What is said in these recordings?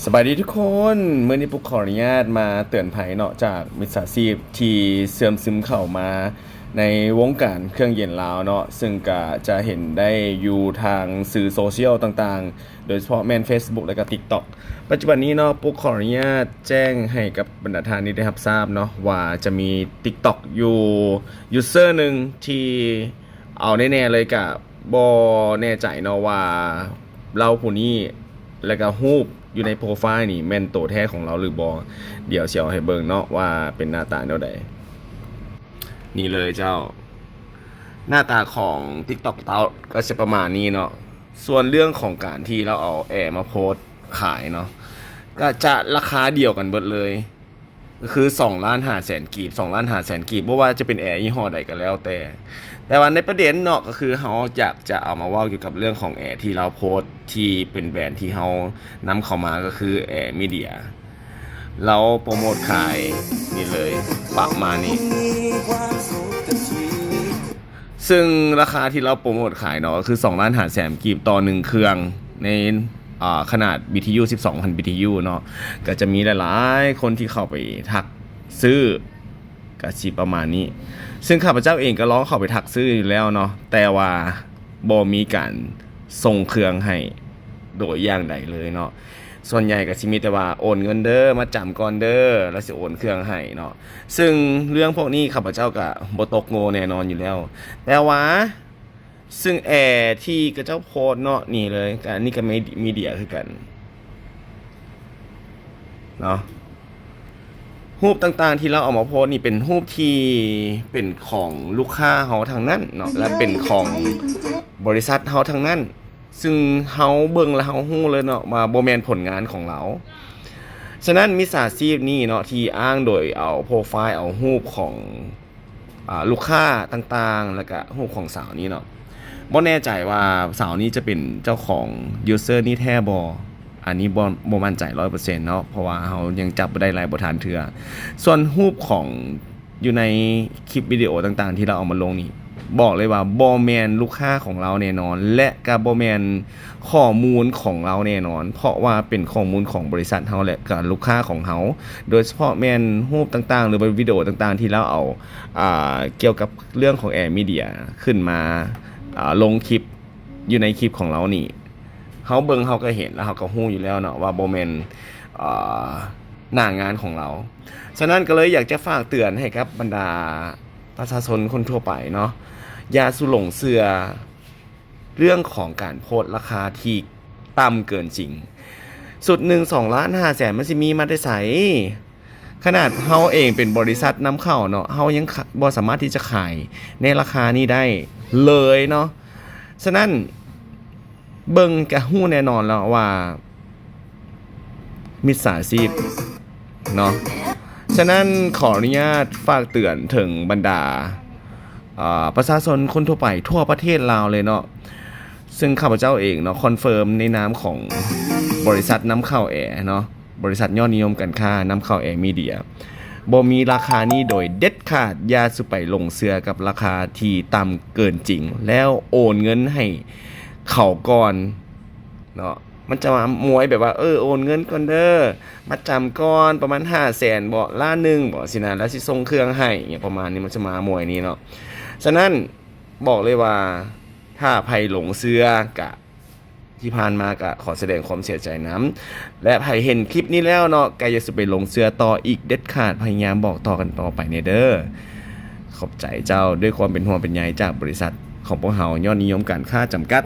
ສະບາຍດີທຸກຄົນ, ມື້ນີ້ປຸກຂໍອະນຸຍາດມາເຕືອນໄພເນາະ ຈາກມິດສາຊີບທີ່ເຊື່ອມຊຶມເຂົ້າມາໃນວົງການເຄື່ອງເຢັນລາວເນາະ, ເຊິ່ງກະຈະເຫັນໄດ້ຢູ່ທາງສື່ໂຊຊຽວຕ່າງໆ ໂດຍສະເພາະແມ່ນເຟສບຸກ ແລະກະຕິກຕັອກ. ປັດຈຸບັນນີ້ເນາະ ປຸກຂໍອະນຸຍາດແຈ້ງໃຫ້ກັບບັນດາທ່ານນີ້ໄດ້ຮັບຊາບເນາະ ວ່າຈະມີຕິກຕັອກຢູ່ຢູເຊີໜຶ່ງທີ່ ເອົາແນ່ໆເລີຍ ກະບໍ່ແນ່ໃຈເນາະວ່າລາວຜູ້ນີ້ ແລະກະຮູບຢູ່ໃນໂປຣໄຟລ໌ນີ້ແມ່ນໂຕແທ້ຂອງລາວຫຼືບໍ່. ດຽວຊິເອົາໃຫ້ເບິ່ງເນາະວ່າເປັນໜ້າຕາແນວໃດ. ນີ້ເລີຍເຈົ້າ, ໜ້າຕາຂອງຕິກຕັອກເຂົາກະຊິປະມານນີ້ເນາະ. ສ່ວນເລື່ອງຂອງການທີ່ລາວເອົາແອມາໂພສຂາຍເນາະ ກະຈະລາຄາດຽວກັນເບິດເລີຍ. ກໍຄືສອງລ້ານຫ້າແສນກີບ, ສອງລ້ານຫ້າແສນກີບ ບໍ່ວ່າຈະເປັນແອຍີ່ຫໍ້ໃດກໍແລ້ວແຕ່. ແຕ່ວ່າໃນປະເດັນເນາະ ກໍຄືເຮົາຢາກຈະເອົາມາເວົ້າກ່ຽວກັບເລື່ອງຂອງແອທີ່ລາວໂພສ ທີ່ເປັນແບຣນທີ່ເຮົານຳເຂົ້າມາ ກໍຄືແອມີເດຍ. ລາວໂປຣໂມດຂາຍນີ້ເລີຍ ປະມານນີ້. ເຊິ່ງລາຄາທີ່ລາວໂປຣໂມດຂາຍເນາະ ກໍຄືສອງລ້ານຫ້າແສນກີບຕໍ່ໜຶ່ງເຄື່ອງ ໃນ ອາ ຂະໜາດບີທີຢູ ສິບສອງພັນບີທີຢູເນາະ, ກໍຈະມີຫຼາຍໆຄົນທີ່ເຂົ້າໄປທັກຊື້ ກໍຊິປະມານນີ້. ເຊິ່ງຂ້າພະເຈົ້າເອງກໍລອງເຂົ້າໄປທັກຊື້ຢູ່ແລ້ວເນາະ, ແຕ່ວ່າບໍ່ມີການສົ່ງເຄື່ອງໃຫ້ໂດຍຢ່າງໃດເລີຍເນາະ. ສ່ວນໃຫຍ່ກໍຊິມີແຕ່ວ່າໂອນເງິນເດີ ມັດຈຳກ່ອນເດີ ແລ້ວຊິໂອນເຄື່ອງໃຫ້ເນາະ. ເຊິ່ງເລື່ອງພວກນີ້ຂ້າພະເຈົ້າກໍບໍ່ຕົກໂງ່ແນ່ນອນຢູ່ແລ້ວ. ແຕ່ວ່າ ເຊິ່ງແອທີ່ເຂົາເຈົ້າໂພສເນາະ ນີ້ເລີຍ, ກະ ອັນນີ້ກໍມີເດຍຄືກັນເນາະ. ຮູບຕ່າງໆທີ່ລາວເອົາມາໂພສນີ້ເປັນຮູບທີ່ເປັນຂອງລູກຄ້າເຮົາທັງນັ້ນເນາະ ແລະເປັນຂອງບໍລິສັດເຮົາທັງນັ້ນ, ເຊິ່ງເຮົາເບິ່ງແລ້ວເຮົາຮູ້ເລີຍເນາະວ່າບໍ່ແມ່ນຜົນງານຂອງລາວ. ສະນັ້ນມິດສາຊີບນີ້ເນາະ ທີ່ອ້າງໂດຍເອົາໂປຣໄຟລ໌ ເອົາຮູບຂອງ ອາ ລູກຄ້າຕ່າງໆ ແລ້ວກະຮູບຂອງສາວນີ້ເນາະ. ບໍ່ແນ່ໃຈວ່າສາວນີ້ຈະເປັນເຈົ້າຂອງຢູເຊີນີ້ແທ້ບໍ່, ອັນນີ້ບໍ່ ບໍ່ໝັ້ນໃຈຮ້ອຍເປີເຊັນເນາະ ເພາະວ່າເຮົາຍັງຈັບບໍ່ໄດ້ ລາຍບໍ່ທັນເທື່ອ. ສ່ວນຮູບຂອງຢູ່ໃນຄລິບວິດີໂອຕ່າງໆທີ່ລາວເອົາມາລົງນີ້ ບອກເລີຍວ່າບໍ່ແມ່ນລູກຄ້າຂອງລາວແນ່ນອນ ແລະກະບໍ່ແມ່ນ ຂໍ້ມູນຂອງລາວແນ່ນອນ, ເພາະວ່າເປັນຂໍ້ມູນຂອງບໍລິສັດເຮົາ ແລະກະລູກຄ້າຂອງເຮົາ, ໂດຍສະເພາະແມ່ນຮູບຕ່າງໆ ຫຼືວ່າວິດີໂອຕ່າງໆທີ່ລາວເອົາ ອາ ກ່ຽວກັບເລື່ອງຂອງແອມີເດຍຂຶ້ນມາ ອາ ລົງຄລິບຢູ່ໃນຄລິບຂອງລາວນີ້. ເຮົາເບິ່ງເຮົາກໍເຫັນ ແລ້ວເຮົາກໍຮູ້ຢູ່ແລ້ວເນາະວ່າບໍ່ແມ່ນ ອາ ໜ້າງານຂອງລາວ. ສະນັ້ນກໍເລີຍຢາກຈະຝາກເຕືອນໃຫ້ກັບບັນດາປະຊາຊົນຄົນທົ່ວໄປເນາະ, ຢ່າສູ່ຫຼົງເຊື່ອ ເລື່ອງຂອງການໂພສລາຄາທີ່ຕ່ຳເກີນຈິງ. ຊຸດໜຶ່ງສອງລ້ານຫ້າແສນ ມັນຊິມີມາແຕ່ໃສ? ຂະໜາດເຮົາເອງເປັນບໍລິສັດນຳເຂົ້າເນາະ ເຮົາຍັງ ຂະ ບໍ່ສາມາດທີ່ຈະຂາຍໃນລາຄານີ້ໄດ້ເລີຍເນາະ. ສະນັ້ນເບິ່ງກະຮູ້ແນ່ນອນແລ້ວວ່າ ມິດສາຊີບເນາະ. ສະນັ້ນຂໍອະນຸຍາດຝາກເຕືອນເຖິງບັນດາ ອາ ປະຊາຊົນຄົນທົ່ວໄປທົ່ວປະເທດລາວເລີຍເນາະ, ເຊິ່ງຂ້າພະເຈົ້າເອງເນາະ ຄອນເຟີມໃນນາມຂອງບໍລິສັດນຳເຂົ້າແອເນາະ, ບໍລິສັດຍອດນິຍົມການຄ້ານຳເຂົ້າແອມີເດຍ ບໍ່ມີລາຄານີ້ໂດຍເດັດຂາດ. ຢ່າສູ່ໄປຫຼົງເຊື່ອກັບລາຄາທີ່ຕ່ຳເກີນຈິງ ແລ້ວໂອນເງິນໃຫ້ເຂົາກ່ອນເນາະ. ມັນຈະມາມວຍແບບວ່າ ເອີ ໂອນເງິນກ່ອນເດີ ມັດຈຳກ່ອນປະມານຫ້າແສນບໍ ລ້ານໜຶ່ງບໍ ຊີ້ນະ ແລ້ວຊິສົ່ງເຄື່ອງໃຫ້ ຫຍັງປະມານນີ້, ມັນຈະມາມວຍນີ້ເນາະ. ສະນັ້ນບອກເລີຍວ່າ ຖ້າໃຜຫຼົງເຊື່ອກະ ທີ່ຜ່ານມາກະຂໍສະແດງຄວາມເສຍໃຈນຳ ແລະໃຜເຫັນຄລິບນີ້ແລ້ວເນາະ ກະຢ່າສູ່ໄປຫຼົງເຊື່ອຕໍ່ອີກເດັດຂາດ. ພະຍາຍາມບອກຕໍ່ກັນຕໍ່ໄປແດ່ເດີ. ຂອບໃຈເຈົ້າ. ດ້ວຍຄວາມເປັນຫ່ວງເປັນໃຍຈາກບໍລິສັດຂອງພວກເຮົາ ຍອດນິຍົມການຄ້າຈຳກັດ,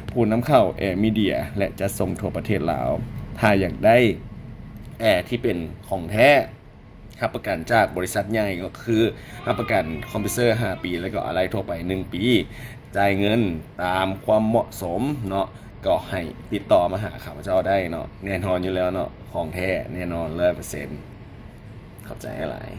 ຜູ້ນຳເຂົ້າແອມີເດຍ ແລະ ຈັດສົ່ງທົ່ວປະເທດລາວ. ຖ້າຢາກໄດ້ແອທີ່ເປັນຂອງແທ້ ຮັບປະກັນຈາກບໍລິສັດໃຫຍ່ ກໍຄືຮັບປະກັນຄອມເພຣສເຊີຫ້າປີ ແລ້ວກໍອາໄຫຼ່ທົ່ວໄປໜຶ່ງປີ, ຈ່າຍເງິນຕາມຄວາມເໝາະສົມເນາະ, ກໍໃຫ້ຕິດຕໍ່ມາຫາຂ້າພະເຈົ້າໄດ້ເນາະ. ແນ່ນອນຢູ່ແລ້ວເນາະ, ຂອງແທ້ແນ່ນອນຮ້ອຍເປີເຊັນ. ຂອບໃຈຫຼາຍ.